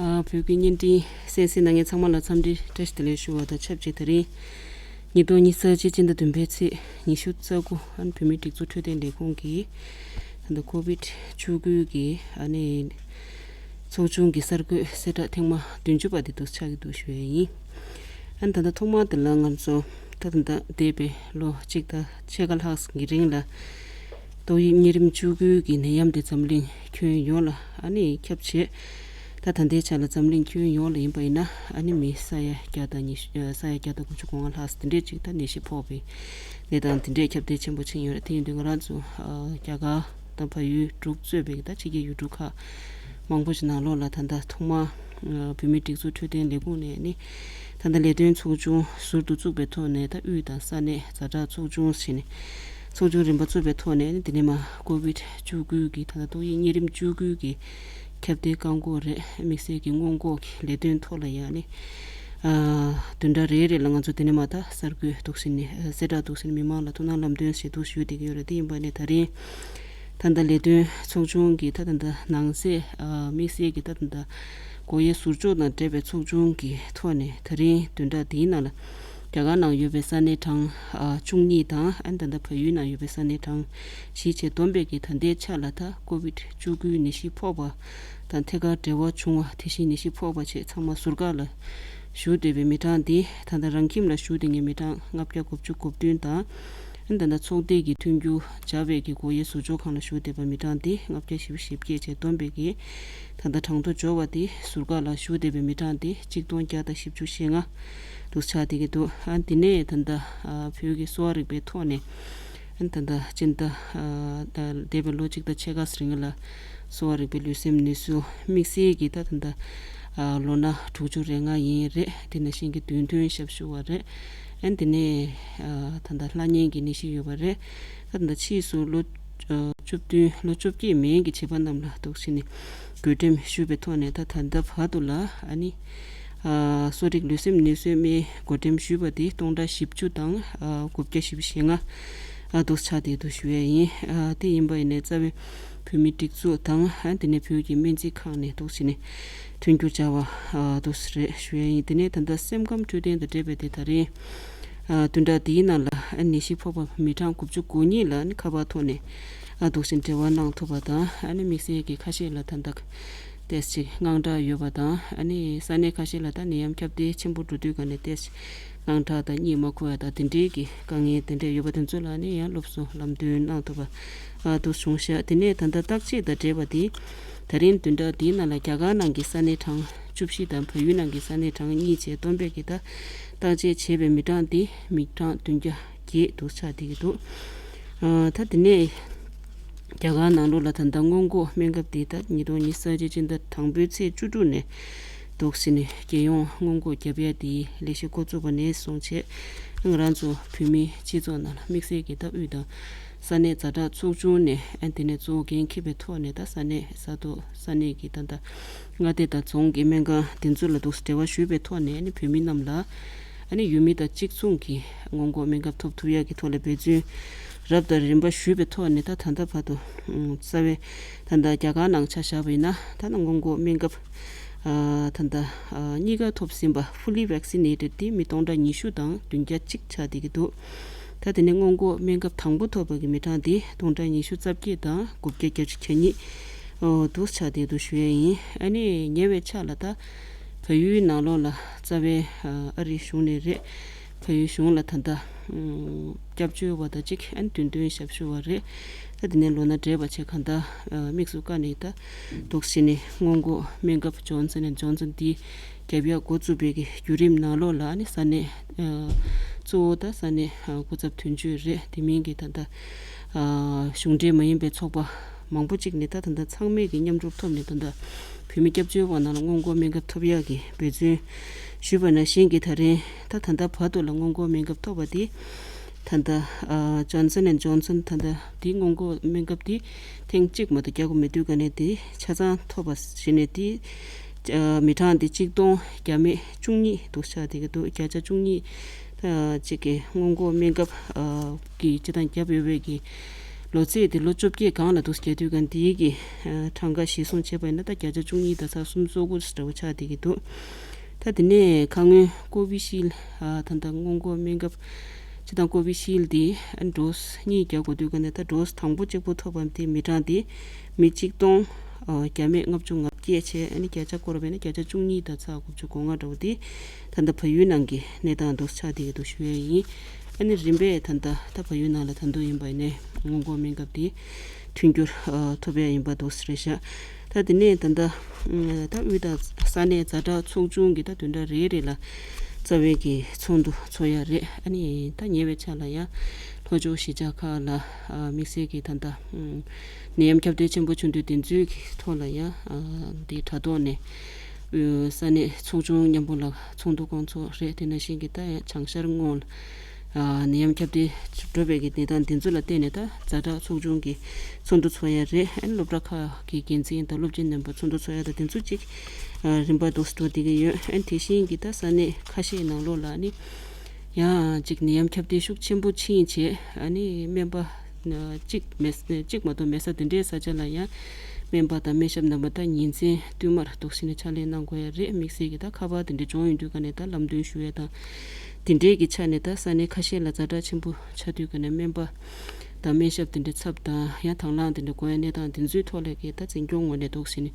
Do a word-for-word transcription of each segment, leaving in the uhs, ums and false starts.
ཨ། བོད་ཀྱི་བརྙན་འཕྲིན་གསན་གཟིགས་གནང་མཁན་ཚང་མ་ལ་འཚམས་འདྲི་བཀྲ་ཤིས་བདེ་ལེགས་ཞུ་བ་དང་ཆབས་ཅིག་དེ་རིང་ཉིས་སྟོང་ཉི་ཤུ་རྩ་གཅིག་སྤྱི་ཟླ་བདུན་པའི་ཚེས་ཉི་ཤུ་རྩ་དགུ། ཨ་ནི་བོད་མིའི་སྒྲིག་འཛུགས་འཕྲོད་བསྟེན་ལས་ཁུངས་ཀྱི་ད་ལྟ་ཀོ་བིད་བཅུ་དགུ་གི་ཨ་ནི་ཚོགས་ཆུང་གི་གསར་འགོད་གསལ་བསྒྲགས་ཐེངས་མ་བདུན་ཅུ་པ་དེ་འདུག་ཆགས་ཀྱི་འདུག་ཞུ་ཡས་ཡིན། ཨ་ནི་ད་ལྟ་ཐོག་མར་དེ་ལ་ང་ཚོ་ད་ད་ལྟ་འདས་པའི་ལོ་གཅིག་དང་ཕྱེད་ཀ་ལྷག་གི་རིང་ལ་ཏོག་དབྱིབས་གཉན་རིམས་བཅུ་དགུ་གི་ནད་ཡམས་དེ་འཛམ་གླིང་ཁྱོན་ཡོངས་ལ་ཨ་ནི་ཁྱབ་བྱས། ད་ད་ལྟའི་ཆ་ལ་འཛམ་གླིང་ཁྱོན་ཡོངས་ལ་ཡིན་པ་ཡིན་ན་ཨ་ནི་མི་ས་ཡ་བརྒྱ་དང་ཉི་ཤུ་ས་ཡ་བརྒྱ་དང་དགུ་བཅུ་གོ་ལྔ་ལྷག་དེ་འདྲས་ཅིག་ད་ནད་གཞི་ཕོག་པའི་གནས་སྟངས་དེ་འདྲས་ཁྱབ་གདལ་ཆེན་པོ་ཕྱིན་ཡོད་རེད། དེ་ཡིན་དུས་ང་རང་ཚོ་རྒྱ་གར་དང་བལ་ཡུལ་དྲུག་གཙོས་པའི་ད་ཕྱི་རྒྱལ་ཡུལ་གྲུ་ཁག་མང་པོ་ཞིག་ནང་ལོགས་ལ་ད་ལྟ་ཐོག་མར་བོད་མིའི་སྒྲིག་འཛུགས་འཕྲོད་བསྟེན་ལས་ཁུངས་ནས་ནི་ད་ལྟ་ལས་དོན་ཚོགས་ཆུང་ཟུར་དུ་བཙུགས་པའི་ཐོག་ནས་ད་དབུས་དང་ས་གནས་ཛ་དྲག་ཚོགས་ཆུང་ཟེར་ནས་ཚོགས་ཆུང་རིམ་པ་བཙུགས་པའི་ཐོག་ནས་ནི་དེ་ནས་མར་ཀོ་བིད་བཅུ་དགུ་གི་ད་ལྟ་ཏོག་དབྱིབས་གཉན་རིམས་བཅུ་དགུ་གི་ཁྱབ་གདལ་བཀག་འགོག་རེད། དམིགས་བསལ་གྱི་སྔོན་འགོག་གི་ལས་དོན་ཐོག་ལ་ཡང་ནི་ཨ་བདུན་ཕྲག་རེ་རེ་ལ་ང་ཚོ་དེ་ནས་མར་ད་གསར་འགོད་འདུག་ཟེར་ནས་གསལ་བསྒྲགས་འདུག་ཟེར་ནས་མི་མང་ལ་ཐུགས་སྣང་ལམ་སྟོན་ཞུས་འདུག་ཞུས་བསྡད་ཀྱི་ཡོད་རེད། དེ་ཡིན་པ་ནས་ད་རིང་ད་ལྟ་ལས་དོན་ཚོགས་ཆུང་གི་ད་ད་ལྟ་ནང་གསེས་ཨ་དམིགས་བསལ་གྱི་ད་ད་ལྟ་སྒོ་དབྱེ་ཟུར་འཇོག་དང་འབྲེལ་བའི་ཚོགས་ཆུང་གི་ཐོག་ནས་ད་རིང་བདུན་ཕྲག་འདིའི་ནང་ལ་རྒྱ་གར་ནང་ཡོད་པའི་ས་གནས་གྲངས་ཨ་བཅུ་གཉིས་དང་ཨ་ནི་ད་ལྟ་བལ་ཡུལ་ནང་ཡོད་པའི་ས་གནས་གྲངས་བཞི་བཅས་བསྡོམས་པའི་གི་ད་ལྟའི་ཆ་ལ་ད་ཀོ་བིད་བཅུ་དགུའི་ནད་གཞི་ཕོག་པ་དང་ཐད་ཀར་འབྲེལ་བ་བྱུང་བ་དེ་བཞིན་ནད་གཞི་ཕོག་པ་བཅས་ཚང་མ་ཟུར་བཀག་ལ་བཞུགས་བསྡད་པའི་མི་གྲངས་འདི་ད་ལྟ་རང་ཁྱིམ་ལ་བཞུགས་བསྡད་མཁན་མི་གྲངས་ལྔ་བརྒྱ་དགུ་བཅུ་གོ་བདུན་དང་། ཨ་ནི་ད་ལྟ་ཚོགས་སྡེ་གི་མཐུན་འགྱུར་སྦྱར་བའི་གི་སྒོ་དབྱེ་ཟུར་འཇོག་ཁང་ལ་བཞུགས་བསྡད་པའི་མི་གྲངས་འདི་ལྔ་བརྒྱ་བཞི་བཅུ་ཞེ་བརྒྱད་བཅས་བསྡོམས་པའི་གི་ད་ལྟ་གྲངས་ཐོ་འབྱོར་བ་འདི་ཟུར་བཀག་ལ་བཞུགས་བསྡད་པའི་མི་གྲངས་འདི་གཅིག་སྟོང་བརྒྱ་དང་བཞི་བཅུ་ཞེ་ལྔ་འདུག་ཆགས་བསྡད་ཀྱི་འདུག་ཨ་ནི་འདི་ནས་ད་ལྟ་ཨ་བོད་ཀྱི་གསོ་བ་རིག་པའི་ཐོག་ནས་ཨ་ནི་ད་ལྟ་སྤྱི་ཟླ་ཨ་ད་འདས་པའི་ལོ་གཅིག་དང་ཕྱེད་ཀ་རིང་ལ་གསོ་བ་རིག་པའི་ལུས་སེམས་ནུས་གསོ་དམིགས་བསལ་གྱི་ད་ད་ལྟ་ཨ་ལོ་ན་དྲུག་ཅུ་རེ་ལྔ་ཡིན་རེད། དེ་ནང་བཞིན་གྱི་བདུན་ཐོན་ཞབས་ཞུ་བ་རེད། ཨ་ནི་དེ་ནས་ཨ་ད་ལྟ་ལྷ་གཉན་གྱི་ནད་གཞི་ཡོད་པ་རེད། ཨ་ད་ལྟ་ཕྱིས་སུ་ལོ་ཨ་བཅུ་བདུན་ལོ་བཅོ་བརྒྱད་མན་གྱི་བྱིས་པ་རྣམས་ལ་འདུག་ཟེར་ནས་བགོ་འགྲེམས་ཞུས་པའི་ཐོག་ནས་ད་ད་ལྟ་བར་དུ་ལ་ཨ་ནི་ཨ་གསོ་རིག་ལུས་སེམས་ནུས་གསོའི་སྨན་བགོ་འགྲེམས་ཞུས་པ་དེ་སྟོང་ཕྲག་བཞི་བཅུ་དང་ཨ་དགུ་བརྒྱ་བཞི་བཅུ་ཞེ་ལྔ་ཨ་འདུག་ཆགས་བསྡད་འདུག་ཞུ་ཡས་ཡིན། ཨ་དེ་ཡིན་པ་ཡིན་ནའི་རྩ་བའི་བོད་མིའི་སྒྲིག་འཛུགས་དང་ཨ་དེ་ནས་བོད་ཀྱི་སྨན་རྩིས་ཁང་ནས་འདུག་ཟེར་ནས་མཐུན་འགྱུར་སྦྱར་བ་ཨ་འདུག་ཟེར་ཞུ་ཡས་ཡིན། དེ་ནས་ད་ལྟ་སེམས་ཁམས་འཕྲོད་བསྟེན་དང་འབྲེལ་བའི་དེ་ད་རེས་ཨ་བདུན་ཕྲག་འདིའི་ནང་ལ་ཨ་ནད་གཞི་ཕོག་པ་མི་གྲངས་དགུ་བཅུ་གོ་གཉིས་ལ་ཨ་ནི་ཁ་པར་ཐོག་ནས་ཨ་འདུག་སེ་འབྲེལ་བ་གནང་ཐུབ་པ་དང་ཨ་ནི་དམིགས་བསལ་གྱི་ཁ་ཤས་ལ་ད་ལྟ་ཏོག་ཙམ་དངངས་སྐྲག་ཡོད་པ་དང་ཨ་ནི་ས་གནས་ཁ་ཤས་ལ་ད་ནད་ཡམས་ཁྱབ་གདལ་ཆེན་པོ་འགྲོ་དུས་ག་ནས་ཏོག་ཙམ་དངངས་སྐྲག་དང་གཉིད་མ་ཁུག་ཡ་དང་དེ་འདྲའི་གི་དཀའ་ངལ་དེ་འདྲ་ཡོད་པ་དེ་ཚོ་ལ་ནི་ཡང་སློབ་གསོ་ལམ་སྟོན་གནང་ཐུབ་པ་ཨ་འདུག་བྱུང་ཤག་དེ་ནས་ད་ལྟ་བརྟག་དཔྱད་དང་འབྲེལ་བ་དེ་ད་རིང་བདུན་ཕྲག་འདིའི་ནང་ལ་རྒྱ་གར་ནང་གི་ས་གནས་གྲངས་བཅུ་བཞི་དང་བལ་ཡུལ་ནང་གི་ས་གནས་གྲངས་གཉིས་བཅས་བསྡོམས་པས་ཀྱི་ད་བརྟག་དཔྱད་བྱས་པའི་མི་གྲངས་དེ་མི་གྲངས་བདུན་བརྒྱ་བརྒྱད་འདུག་ཆགས་བསྡད་ཀྱི་འདུག་ཨ་ད་དེ་ནས་རྒྱ་གར་ནང་ལོགས་ལ་ད་ལྟ་སྔོན་འགོག་སྨན་ཁབ་དེ་ད་ཉིས་སྟོང་ཉི་ཤུ་རྩ་གཅིག་སྤྱི་ཟླ་དང་པོའི་ཚེས་བཅུ་དྲུག་ནས་འདུག་ཟེར་ནས་རྒྱལ་ཡོངས་སྔོན་འགོག་བརྒྱབ་ཡ་དེའི་ལས་གཞི་འགོ་བཙུགས་པ་ནས་བཟུང་བྱས་ང་རང་ཚོ་བོད་མིའི་སྤྱི་ཚོགས་ནང་ལ་དམིགས་བསལ་གྱི་ད་དབུས་དང་ས་གནས་ཛ་དྲག་ཚོགས་ཆུང་ནས་ཨ་དེ་ནས་གཙོ་བོ་འགན་འཁྱེར་བའི་ཐོག་ནས་ད་ས་གནས་ས་ཐོག་ས་གནས་ཀྱི་ད་ད་མངའ་སྡེ་དང་རྫོང་གི་སྨན་ཁང་དེ་ཚོ་ལ་འདུག་འབྲེལ་བ་ཞུས་པའི་ཐོག་ནས་ཨ་ནི་བོད་མི་རྣམས་ལ་ཨ་ནི་ཡུལ་མི་དང་གཅིག་མཚུངས་ཀྱི་སྔོན་འགོག་སྨན་ཁབ་ཐོབ་ཐུབ་ཡག་གི་ཐོག་ལ་འབད་བརྩོན་རབ་དང་རིམ་པ་ཞུས་པའི་ཐོག་ནས་ད་ད་ལྟ་བར་དུ་ཨ་རྩ་བའི་ད་ལྟ་རྒྱ་གར་ནང་ཆ་བཞག་པ་ཡིན་ན་ད་ལྟ་སྔོན་འགོག་སྨན་ཁབ་ཨ་ད་ལྟ་ཨ་གཉིས་ཀ་ཐོབ་ཟིན་པ་fully vaccinated དེ་མི་སྟོང་ཕྲག་ཉི་ཤུ་དང་བདུན་བརྒྱ་གཅིག་ཆགས་བསྡད་ཀྱི་འདུག་ད་དེ་ནས་སྔོན་འགོག་སྨན་ཁབ་དང་པོ་ཐོབ་པ་གི་མི་གྲངས་དེ་སྟོང་ཕྲག་ཉི་ཤུ་རྩ་བརྒྱད་དང་དགུ་བརྒྱ་བརྒྱད་ཅུ་གྱ་གཉིས་འོ་འདུག་ཆགས་བསྡད་འདུག་ཞུ་ཡས་ཡིན། ཨ་ནི་ཉེ་བའི་ཆར་ལ་ད་བལ་ཡུལ་ནང་ལོགས་ལ་རྩ་བའི་ཨ་རིའི་གཞུང་ནས་རེད། བལ་ཡུལ་གཞུང་ལ་ད་ལྟ་ཨ་སྐྱབས་བཅོལ་བ་དང་གཅིག་ཨ་ནི་བདུན་ཐོན་ཞབས་ཞུ་བ་རེད། ད་དེ་ནས་ལོ་ན་བགྲེས་པ་བྱས་གང་ལྟར་ཨ་དམིགས་སུ་བཀར་ནས་ད་འདུག་སེ་ནས་སྔོན་འགོག་སྨན་ཁབ་ཇོན་སན་ཨེན་ཇོན་སན་དེ་རྒྱབ་ཡག་འགོ་བཙུགས་པའི་གི་བརྒྱུད་རིམ་ནང་ལོགས་ལ་ཨ་ནི་ས་གནས་ཨ་གཙོ་བོ་ད་ས་གནས་ཨ་སྐུ་ཚབ་དོན་གཅོད་རེད། དེ་མིན་གྱི་ད་ལྟ་ཨ་གཞུང་འབྲེལ་མ་ཡིན་པའི་ཚོགས་པ་མང་པོ་ཅིག་ནས་ད་ད་ལྟ་ཚང་མས་ཀྱི་མཉམ་རུབ་ཐོབ་ནས་ད་ལྟ་བོད་མི་སྐྱབས་བཅོལ་བ་ནང་ལ་སྔོན་འགོག་སྨན་ཁབ་ཐོབ་ཡག་གི་འབད་བརྩོན་ཞུས་པ་ནང་བཞིན་གྱི་ད་རིང་ད་ད་ལྟ་བར་དུ་ལ་སྔོན་འགོག་སྨན་ཁབ་ཐོབ་པ་དེ་ད་ལྟ་ཨ་ཇོན་སན་ཨེན་ཇོན་སན་ད་ལྟ་དེ་སྔོན་འགོག་སྨན་ཁབ་དེ་ཐེངས་གཅིག་མ་གཏོགས་རྒྱག་གི་མེད་དུས་ག་ནས་དེ་ཆ་ཚང་ཐོབ་པ་བྱས་ནས་དེ་ཨ་མི་གྲངས་དེ་གཅིག་སྟོང་བརྒྱ་མེད་བཅུ་གཉིས་འདུག་ཆགས་བསྡད་ཀྱི་འདུག་བརྒྱ་ཆ་བཅུ་གཉིས་ཨ་གཅིག་གི་སྔོན་འགོག་སྨན་ཁབ་ཨ་གི་སྤྱི་བཏང་བརྒྱབ་ཡོད་པའི་གི་ ལོ་ཚད་དེ་ལོ་བཅོ་བརྒྱད་སྒང་ལ་འདུག་བསྡད་དུས་གང་དེའི་གི་གྲངས་ཀ་གཞིར་བཟུང་བྱས་པ་ཡིན་ན་ད་བརྒྱ་ཆ་བཅུ་གཉིས་དང་ཚེག་སུམ་ཅུ་སོ་དགུ་འདྲ་བོ་ཆགས་བསྡད་ཀྱི་འདུག་ད་དེ་ནས་ཁ་སྔོན་ཀོ་བི་ཤིལ་ད་ལྟ་སྔོན་འགོག་སྨན་ཁབ་སྤྱིར་བཏང་ཀོ་བི་ཤིལ་དེ་ཌོ་སི་གཉིས་རྒྱག་དགོས་དུས་གང་ནས་ད་ཌོ་སི་དང་པོ་གཅིག་པོ་ཐོབ་པ་དེ་མི་གྲངས་དེ་མི་གཅིག་སྟོང་བརྒྱ་མེད་ལྔ་བཅུ་ང་བརྒྱད་བྱས། ཨ་ནི་བརྒྱ་ཆ་བསྐོར་བ་ཡིན་ན་བརྒྱ་ཆ་བཅུ་གཉིས་དང་ཚེག་དགུ་བཅུ་གོ་ལྔ་འདྲ་བོ་དེ་ད་ལྟ་བལ་ཡུལ་ནང་གི་གནས་སྟངས་འདུག་ཆགས་བསྡད་ཀྱི་འདུག་ཞུ་ཡས་ཡིན། ཨ་ནི་རིམ་པས་ད་ལྟ་ད་བལ་ཡུལ་ནང་ལ་ད་དུང་ཡིན་པ་ཡིན་ནའི་སྔོན་འགོག་སྨན་ཁབ་དེ་མཐུན་འགྱུར་ཐོབ་ཡ་ཡིན་པ་འདུག་རེད་ཤག་ད་དེ་ནས་ད་ལྟ་ད་དབུས་དང་ས་གནས་ཛ་དྲག་ཚོགས་ཆུང་གི་ད་བདུན་ཕྲག་རེ་རེ་ལ་རྩ་བའི་གི་ཚོགས་འདུ་ཚོགས་ཡ་རེད། ཨ་ནི་ད་ཉེ་བའི་ཆར་ལ་ཡ་ལྷོ་ཕྱོགས་གཞིས་ཆགས་ཁག་ལ་དམིགས་བསལ་གྱི་ད་ལྟ་ནད་ཡམས་ཁྱབ་གདལ་ཆེན་པོ་བྱུང་དུས་དེ་ཚོའི་གི་ཐོག་ལ་ཡ་འདི་དྲ་ཐོག་ནས་ས་གནས་ཚོགས་ཆུང་མཉམ་པོ་ལ་ཚོགས་འདུ་སྐོང་ཚོགས་རེད། དེ་ནང་བཞིན་གྱི་ད་ཡ་བྱང་ཤར་སྔོན་ལ་ནད་ཡམས་ཁྱབ་གདལ་འགྲོ་བའི་གི་གནས་སྟངས་འདི་ཚོ་ལ་བརྟེན་ནས་ད་ཛ་དྲག་ཚོགས་ཆུང་གི་ཚོགས་འདུ་ཚོགས་ཡ་རེད། ཨན་སློབ་གྲྭ་ཁག་གི་འགན་འཛིན་དང་སློབ་སྤྱི་རྣམ་པ་ཚོགས་འདུ་ཚོགས་ཡ་དང་དེ་ཚོ་གཅིག་རིམ་པ་འདུག་སེ་འགྲོ་བསྡད་ཀྱི་ཡོད། ཨན་དེ་བཞིན་གྱི་ད་ས་གནས་ཁ་ཤས་ནང་ལོགས་ལ་ནི་ཡང་གཅིག་ནད་ཡམས་ཁྱབ་གདལ་ཤུགས་ཆེན་པོ་ཕྱིན་བྱས། ཨ་ནི་སྨན་པ་གཅིག་མེད་གཅིག་མ་གཏོགས་མེད་ས་དེ་འདྲའི་ས་ཆ་ལ་ཡང་སྨན་པ་དང་སྨན་ཞབས་རྣམ་པ་ད་ཉིན་མཚན་བསྟུད་མར་འདུག་སེ་ནས་ཕྱག་ལས་གནང་དགོས་ཡ་རེད། དམིགས་བསལ་གྱི་ད་ཁ་པར་དེ་འདྲའི་གྱོང་ཡོང་དུས་ག་ནས་ད་ལམ་སྟོན་ཞུ་ཡ་དང་དེ་འདྲའི་གི་ཆ་ནས་ད་ས་གནས་ཁ་ཤས་ལ་ཛ་དྲག་ཆེན་པོ་ཆགས་དུས་ག་ནས་སྨན་པ་དང་སྨན་ཞབས་དེ་འདྲའི་ཚབ་དང་ཡང་དང་བླངས་དེ་འདྲའི་དགོས་ཡ་གནས་སྟངས་དེ་ཚོའི་ཐོག་ལ་གི་ད་འཛིན་སྐྱོང་ངོས་ནས་འདུག་སེ་ནས་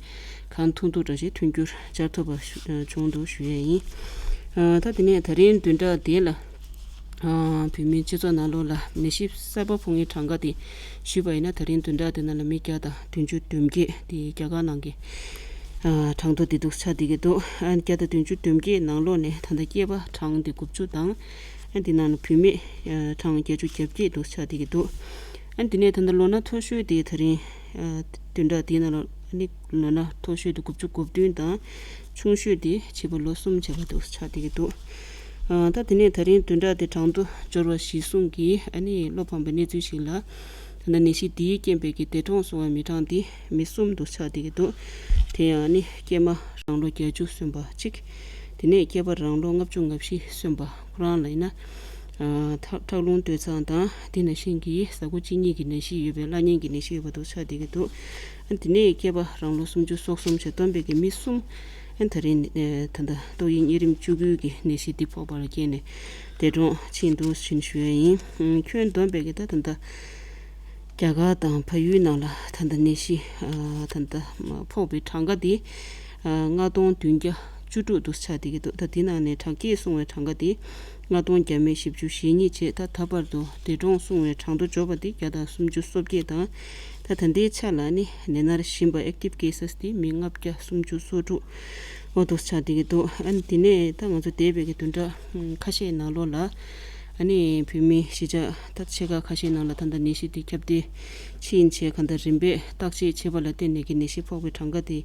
གང་ཐུབ་ཐུབ་འདྲ་ཞིག་མཐུན་འགྱུར་བྱ་ཐུབ་པ་ཞུ- བྱུང་འདུག་ཞུ་ཡས་ཡིན། ཨ། ད་དེ་ནས་ད་རིང་བདུན་ཕྲག་འདི་ལ་ཨ། བོད་མིའི་སྤྱི་ཚོགས་ནང་ལོགས་ལ་ནད་གཞི་གསར་པ་ཕོག་མཁན་གྲངས་ཀ་དེ་ཞུས་པ་ཡིན་ན་ད་རིང་བདུན་ཕྲག་འདི་ནང་ལ་མི་བརྒྱ་དང་བདུན་ཅུ་དོན་བརྒྱད་དེ་རྒྱ་གར་ནང་གི་ཨ། གྲངས་ཐོ་དེ་འདུག་ཆགས་བསྡད་ཀྱི་འདུག་ཨ། བརྒྱ་དང་བདུན་ཅུ་དོན་བརྒྱད་ནང་ལོགས་ནས་ད་ལྟ་སྐྱེས་པ་གྲངས་དེ་དགུ་བཅུ་དང་། ཨ། འདི་ནང་ལ་བུད་མེད་ཨ། གྲངས་བརྒྱད་ཅུ་གྱ་བརྒྱད་འདུག་ཆགས་བསྡད་ཀྱི་འདུག་ཨ། འདི་ནས་ད་ལྟ་ལོ་ན་མཐོ་ཤོས་དེ་ད་རིང་ཨ། བདུན་ཕྲག་འདིའི་ནང་ལ་ཨ་ནི་ལོ་ན་མཐོ་ཤོས་དེ་དགུ་བཅུ་གོ་བདུན་དང་། ཆུང་ཤོས་དེ་བྱིས་པ་ལོ་གསུམ་བྱས་པ་འདུག་ཆགས་བསྡད་ཀྱི་འདུག་ཨ། ད་དེ་ནས་ད་རིང་བདུན་ཕྲག་དེ་གྲངས་ཐོ་འབྱོར་བ་གཞིར་བཟུང་གིས་ཨ་ནི་བློ་ཕམ་པའི་གནས་ཚུལ་ཞིག་ལ། ད་ལྟ་ནད་གཞི་འདིའི་རྐྱེན་པས་ཀྱི་འདས་གྲོངས་སོང་བའི་མི་གྲངས་འདི་མི་གསུམ་དུ་ཆགས་བསྡད་ཀྱི་འདུག་དེ་ཡང་ཨ་ནི་སྐྱེས་མ་རང་ལོ་བརྒྱད་ཅུ་སོན་པ་གཅིག་དེ་ནས་སྐྱེས་པ་རང་ལོ་ལྔ་བཅུ་ང་བཞི་སོན་པ་ཁོ་རང་ལ་ཡིན་ན། ཨ། ཁྲག་ཁྲག་རླུང་སྟོད་འཚངས་དང་དེ་ནང་བཞིན་གྱི་ཟ་ཁུ་གཅིན་སྙི་གི་ནད་གཞི་ཡོད་པའི་བླ་གཉན་གྱི་ནད་གཞི་ཡོད་པ་དུ་ཆགས་བསྡད་ཀྱི་འདུག་ཨ། དེ་ནས་སྐྱེས་པ་རང་ལོ་སུམ་ཅུ་སོ་གསུམ་བྱས་བསྡོམས་པས་ཀྱི་མི་གསུམ། ཨ། ད་རིང་ཨ། ད་ལྟ་ཏོག་དབྱིབས་གཉན་རིམས་བཅུ་དགུ་གི་ནད་གཞི་འདི་ཕོག་པ་ལ་བརྟེན་ནས་འདས་གྲོངས་ཕྱིན་འདུག་ཟེར་ཞུ་ཡ་ཡིན། ཨ། ཁྱོན་བསྡོམས་པས་ཀྱི་ད་ད་ལྟ་རྒྱ་གར་དང་བལ་ཡུལ་ནང་ལ་ད་ལྟ་ནད་གཞི་ཨ། ད་ལྟ་ཕོག་པའི་གྲངས་ཀ་དེ་ཨ། ལྔ་སྟོང་བདུན་བརྒྱ་བཅུ་དྲུག་འདུག་ཆགས་བསྡད་ཀྱི་འདུག་ད་དེ་ནང་ནས་དྲག་སྐྱེད་སོང་བའི་གྲངས་ཀ་དེ་ལྔ་སྟོང་བརྒྱ་མེད་བཞི་བཅུ་ཞེ་གཉིས་བྱས། ད་ད་བར་དུ་འདས་གྲོངས་སོང་བའི་གྲངས་ཐོ་འབྱོར་བ་དེ་བརྒྱ་དང་སུམ་ཅུ་སོ་བརྒྱད་དང་། ད་ད་ལྟའི་ཆ་ལ་ནི་ནད་མནར་བཞིན་པ་ཨེག་ཊིབ་ཀེ་སེས་དེ་མི་ལྔ་བརྒྱ་སུམ་ཅུ་སོ་དྲུག་འོ་འདུག་ཆགས་བསྡད་ཀྱི་འདུག་ཨ་ནི་དེ་ནས་ད་ང་ཚོ་འདས་པའི་གི་བདུན་ཕྲག་ཁ་ཤས་ནང་ལོགས་ལ་ཨ་ནི་བོད་མི་གཞིས་ཆགས་ད་ཆེ་ཁག་ཁ་ཤས་ནང་ལ་ད་ལྟ་ནད་གཞི་དེ་ཁྱབ་གདལ་ཕྱིན་བྱས་གང་ལྟར་རིམ་པས་བརྟག་དཔྱད་བྱས་པ་ལ་བརྟེན་ནས་ཀྱི་ནད་གཞི་ཕོག་པའི་གྲངས་ཀ་དེ་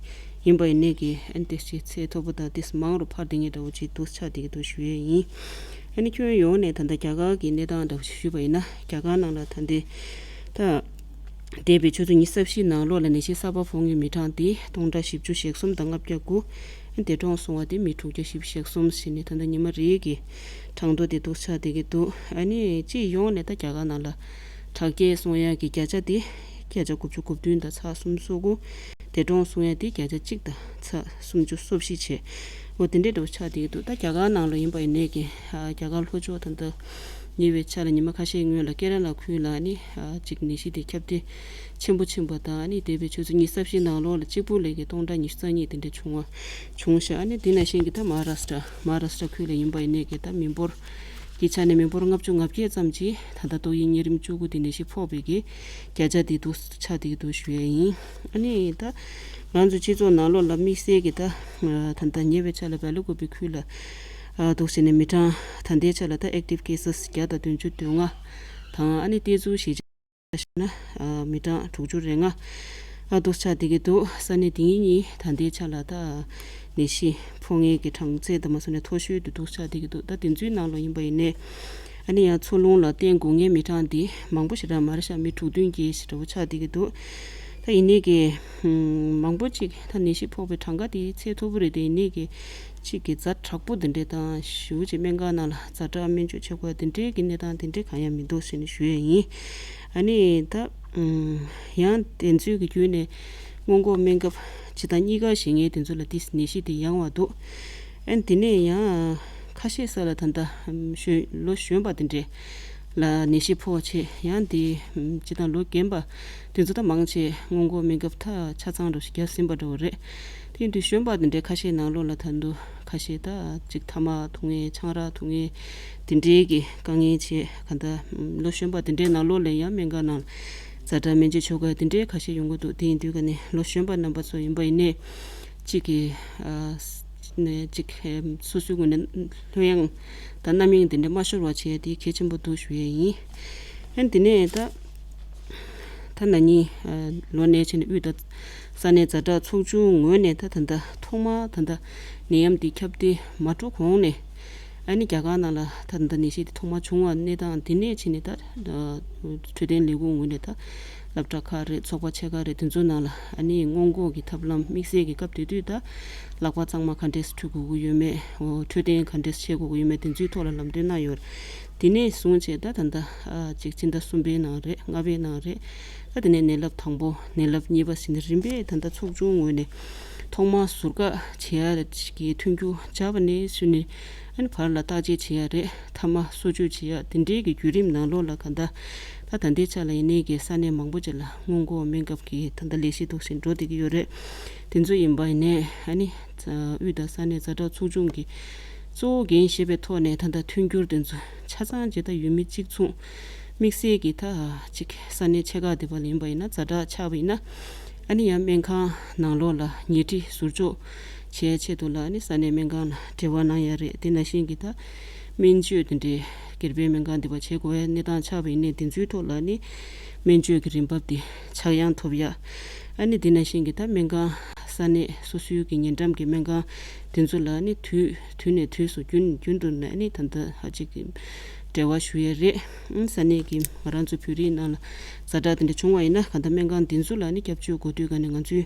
ཡིན་པ་ཡིན་ནས་ཀྱི་ཨ་ནི་དེ་ཞིག་ཚད་མཐོ་པོ་དང་དེ་མང་རུ་འཕར་བསྡད་མཁན་འདྲ་བོ་ཅིག་འདུག་ཆགས་བསྡད་ཀྱི་འདུག་ཞུ་ཡས་ཡིན། ཨ་ནི་ཁྱོན་ཡོངས་ནས་ད་ལྟ་རྒྱ་གར་གྱི་གནས་སྟངས་འདྲ་བོ་ཞིག་ཞུས་པ་ཡིན་ན་རྒྱ་གར་ནང་ལ་ད་ལྟའི་ད། འདས་པའི་ཆུ་ཚོད་ཉི་ཤུ་རྩ་བཞི་ནང་ལོགས་ལ་ནད་གཞི་གསར་པ་ཕོག་མཁན་མི་གྲངས་དེ་སྟོང་ཕྲག་བཞི་བཅུ་ཞེ་གསུམ་དང་ལྔ་བརྒྱ་དགུ། འདས་གྲོངས་སོང་བ་དེ་མི་དྲུག་བརྒྱ་བཞི་བཅུ་ཞེ་གསུམ་ཟིན་ནས་ད་ལྟ་ཉི་མ་རེའི་གི་གྲངས་ཐོ་དེ་འདུག་ཆགས་བསྡད་ཀྱི་འདུག་ཨ་ནི་སྤྱི་ཡོངས་ནས་ད་རྒྱ་གར་ནང་ལ་དྲག་སྐྱེད་སོང་ཡག་གི་བརྒྱ་ཆ་དེ་བརྒྱ་ཆ་དགུ་བཅུ་གོ་བདུན་དང་ཚེག་སུམ་ཅུ་སོ་དགུ། འདས་གྲོངས་སོང་ཡག་དེ་བརྒྱ་ཆ་གཅིག་དང་ཚེག་སུམ་ཅུ་སོ་བཞི་བྱས། འོ་དེ་འདྲའི་འདྲ་བོ་ཆགས་བསྡད་ཀྱི་འདུག་ད་རྒྱ་གར་ནང་ལ་ཡིན་པ་ཡིན་ནས་ཀྱི་རྒྱ་གར་ལྷོ་ཕྱོགས་ད་ལྟ། ཉེ་བའི་ཆར་ཉི་མ་ཁ་ཤས་སྔོན་ལ་ཀེ་ར་ལ་ཁུལ་ལ་ནི་ཨ་ཅིག་ནད་གཞི་དེ་ཁྱབ་གདལ་ཆེན་པོ་ཕྱིན་པ་དང་། ཨ་ནི་འདས་པའི་ཆུ་ཚོད་ཉི་ཤུ་རྩ་བཞི་ནང་ལོགས་ལ་གཅིག་པུ་ལས་ཀྱི་སྟོང་ཕྲག་ཉི་ཤུ་རྩ་གཉིས་དེ་འདྲ་བྱུང་བ་བྱུང་ཤག་ཨ་ནི་དེ་ནང་བཞིན་གྱི་ད་མ་ཧཱ་རཱ་སྟྲ་མ་ཧཱ་རཱ་སྟྲ་ཁུལ་ལ་ཡིན་པ་ཡིན་ནས་ཀྱི་ད་མི་འབོར་གྱི་ཆ་ནས་མི་འབོར་ལྔ་བཅུ་ང་བརྒྱད་ཙམ་གྱིས་ད་ལྟ་ཏོག་དབྱིབས་གཉན་རིམས་བཅུ་དགུ་དེ་ནད་གཞི་ཕོག་པའི་གི་བརྒྱ་ཆ་དེ་འདུག་ཆགས་བསྡད་ཀྱི་འདུག་ཞུ་ཡས་ཡིན། ཨ་ནི་ད་ང་ཚོ་སྤྱི་ཚོགས་ནང་ལོགས་ལ་དམིགས་བསལ་གྱི་ད་ད་ལྟ་ཉེ་བའི་ཆར་ལ་སྦེལ་ཀོབ་པའི་ཁུལ་ལ། ཨ་འདུག་བྱས་ནས་མི་གྲངས་ད་ལྟའི་ཆ་ལ་ད་ཨེག་ཊིབ་ཀེ་སེས་བརྒྱ་དང་བདུན་ཅུ་དོན་ལྔ་དང་། ཨ་ནི་ཏེ་ཙུའུ་གཞིས་ཆགས་ཞུས་ན་ཨ་མི་གྲངས་དྲུག་ཅུ་རེ་ལྔ་ཨ་འདུག་ཆགས་བསྡད་ཀྱི་འདུག་ས་གནས་དེ་གཉིས་ད་ལྟའི་ཆ་ལ་ད་ནད་གཞི་ཕོག་མཁན་གྱི་གྲངས་ཚད་དང་མ་སོང་ནས་མཐོ་ཤོས་དུ་འདུག་ཆགས་བསྡད་ཀྱི་འདུག་ད་དེ་ཚོའི་ནང་ལ་ཡིན་པ་ཡིན་ནའི་ཨ་ནི་ཡང་འཚོ་རླུང་ལ་བརྟེན་དགོས་མཁན་མི་གྲངས་འདི་མང་པོ་ཞེ་དྲག་མ་རེད་ཤག་མི་དྲུག་བདུན་བརྒྱད་ཞེ་དྲག་པོ་ཆགས་བསྡད་ཀྱི་འདུག་ད་ཡིན་ནའི་གི་ཧུམ། མང་པོ་ཅིག་ད་ནད་གཞི་ཕོག་པའི་གྲངས་ཀ་དེ་ཚད་མཐོ་པོ་རེད་དེ། ཡིན་ནའི་གི་ཅིག་གི་ཛ་དྲག་པོ་དེ་འདྲས་དང་ཞེ་པོ་ཅིག་སྨན་ཁང་ནང་ལ་ཛ་དྲག་སྨན་བཅོས་བྱེད་དགོས་དེ་འདྲས་ཀྱི་གནས་སྟངས་དེ་འདྲས་གང་ཡང་མི་འདུག་ཟེར་ནས་ཞུ་ཡས་ཡིན། ཨ་ནི་ད་ཧུམ། ཡང་དེ་ཚོའི་གི་བརྒྱུད་ནས་སྔོན་འགོག་སྨན་ཁབ་སྤྱི་དང་གཉིས་ཀ་བཞེས་མཁན་དེ་ཚོ་ལ་དེ་ནད་གཞི་དེ་ཡང་བ་འདུག་ཨན་དེ་ནས་ཡང་ཁ་ཤས་ས་ལ་ད་ལྟ་གཞོན་ལོ་གཞོན་པ་དེ་འདྲས་ལ་ནད་གཞི་ཕོག་བྱས། ཡང་དེ་སྤྱི་དང་ལོ་རྒན་པ་དེ་ཚོ་ད་མང་ཆེ་སྔོན་འགོག་སྨན་ཁབ་ད་ཆ་ཚང་འདྲ་ཞིག་བརྒྱབ་ཟིན་པ་འདྲ་བོ་རེད། དེ་ཡིན་དུས་གཞོན་པ་དེ་འདྲས་ཁ་ཤས་ནང་ལོགས་ལ་ད་དུང་ཁ་ཤས་ད་ཅིག་ཐ་མག་འཐུང་མཁན་ཆང་རག་འཐུང་མཁན་དེ་འདྲས་ཀྱི་དཀའ་ངལ་བྱས། ག་ད་ལོ་གཞོན་པ་དེ་འདྲས་ནང་ལོགས་ལ་ཡང་སྨན་ཁང་ནང་ཛ་དྲག་སྨན་བཅོས་བྱེད་དགོས་དེ་འདྲས་ཁ་ཤས་ཡོང་གི་འདུག་དེ་ཡིན་དུས་ག་ནས་ལོ་གཞོན་པ་རྣམ་པ་ཚོ་ཡིན་པ་ཡིན་ནའི་གཅིག་གི་ཨ་ནས་གཅིག་སོ་སོའི་ངོས་ནས་ལྷོད་ཡངས་དང་རྣམ་གཡེང་དེ་འདྲ་མ་ཤོར་བ་བྱས་དེ་གལ་ཆེན་པོ་འདུག་ཞུ་ཡས་ཡིན། ཨན་དེ་ནས་ད་ད་ན་ནིང་ལོ་ནས་བྱས་ནས་དབུས་ད་ས་གནས་ཛ་དྲག་ཚོགས་ཆུང་ངོས་ནས་ད་ད་ལྟ་ཐོག་མ་ད་ལྟ་ནད་ཡམས་དེ་ཁྱབ་གདལ་མ་འགྲོ་གོང་ནས། ཨ་ནི་རྒྱ་གར་ནང་ལ་ད་ད་ནད་གཞི་དེ་ཐོག་མ་བྱུང་བ་གནས་སྟངས་དེ་ནས་ཕྱིན་ནས་ད་འཕྲོད་བསྟེན་ལས་ཁུངས་ངོས་ནས་ད་སློབ་གྲྭ་ཁག་རེད། ཚོགས་པ་ཆེ་ཁག་རེད། དེ་ཚོའི་ནང་ལ་ཨ་ནི་སྔོན་འགོག་གི་ཐབས་ལམ་དམིགས་བསལ་གྱི་སྐབས་དེ་དུས་ད་ལག་པ་གཙང་མ་ག་འདྲས་འཁྲུད་དགོས་ཀྱི་ཡོད་མེད། འཕྲོད་བསྟེན་ག་འདྲས་བྱེད་དགོས་ཀྱི་ཡོད་མེད་དེ་ཚོའི་ཐོག་ལ་ལམ་སྟོན་གནང་ཡོད་རེད། དེ་ནས་བཟུང་བྱས་ད་ད་ལྟ་ཅིག་སྤྱི་ཟླ་གསུམ་པའི་ནང་རེད། ལྔ་པའི་ནང་རེད། ད་དེ་ནས་ནད་རླབས་དང་པོ་ནད་རླབས་གཉིས་པ་ཟེར་ནས་རིམ་པས་ད་ལྟ་ཚོགས་ཆུང་ངོས་ནས་ཐོག་མར་ཟུར་བཀག་བྱེད་ཡ་གི་མཐུན་འགྱུར་སྦྱར་བ་ནས་བཟུང་ནས་ཨ་ནི་བར་ལ་བརྟག་དཔྱད་བྱེད་ཡ་རེད། ཐ་མག་གསོ་བཅོས་བྱེད་ཡ་དེ་འདྲའི་གི་བརྒྱུད་རིམ་ནང་ལོགས་ལ་ག་ད་ད་ད་ལྟའི་ཆ་ལ་ཡིན་ནའི་གི་ས་གནས་མང་པོ་ཅིག་ལ་སྔོན་འགོག་སྨན་ཁབ་ཀྱི་ད་ལྟ་ལས་གཞི་འདུག་བཞིན་འགྲོ་བསྡད་ཀྱི་ཡོད་རེད། དེ་ཚོ་ཡིན་པ་ཡིན་ནའི་ཨ་ནི་དབུས་དང་ས་གནས་ཛ་དྲག་ཚོགས་ཆུང་གི་གཙོ་བོ་འགན་བཞེས་པའི་ཐོག་ནས་ད་ལྟ་མཐུན་འགྱུར་དེ་ཚོ་ཆ་ཚང་བྱས། ད་ཡུལ་མི་གཅིག་མཚུངས་དམིགས་བསལ་གྱི་ད་ཅིག་ས་གནས་ཆེ་ཁག་དེ་པ་ལ་ཡིན་པ་ཡིན་ན་ཛ་དྲག་ཆགས་པ་ཡིན་ན་ཨ་ནི་ཡང་སྨན་ཁང་ནང་ལོགས་ལ་ཉལ་ཁྲི་ཟུར་འཇོག་བྱེད་ཆེད་དུ་ལ་ཨ་ནི་ས་གནས་སྨན་ཁང་ལ་འབྲེལ་བ་གནང་ཡ་རེད། དེ་ནང་བཞིན་གྱི་ད་སྨན་བཅོས་དེ་འདྲའི་སྒེར་པའི་སྨན་ཁང་དེ་པ་བྱེད་དགོས་ཡ་གནས་སྟངས་ཆགས་པ་ཡིན་ནའི་དེ་ཚོའི་ཐོག་ལ་ཨ་ནི་སྨན་བཅོས་ཀྱི་རིན་འབབ་དེ་ཆག་ཡང་ཐོབ་ཡ། ཨ་ནི་དེ་ནང་བཞིན་གྱི་ད་སྨན་ཁང་ས་གནས་སོ་སོའི་གི་ཉེ་འགྲམ་གྱི་སྨན་ཁང་དེ་ཚོ་ལ་ནི་དུས་དུས་ནས་དུས་སུ་རྒྱུན་རྒྱུན་དུ་ནས་ནི་ད་ལྟ་ཧ་ཅིག་གི་འབྲེལ་བ་ཞུ་ཡས་རེད། ཨང་ས་གནས་ཀྱི་ང་རང་ཚོ་བོད་རིགས་ནང་ལ་ཛ་དྲག་དེ་འདྲ་བྱུང་བ་ཡིན་ན་ག་ད་སྨན་ཁང་དེ་ཚོ་ལ་ནི་སྐྱབས་བཅོལ་དགོས་དུས་ག་ནས་ང་ཚོའི་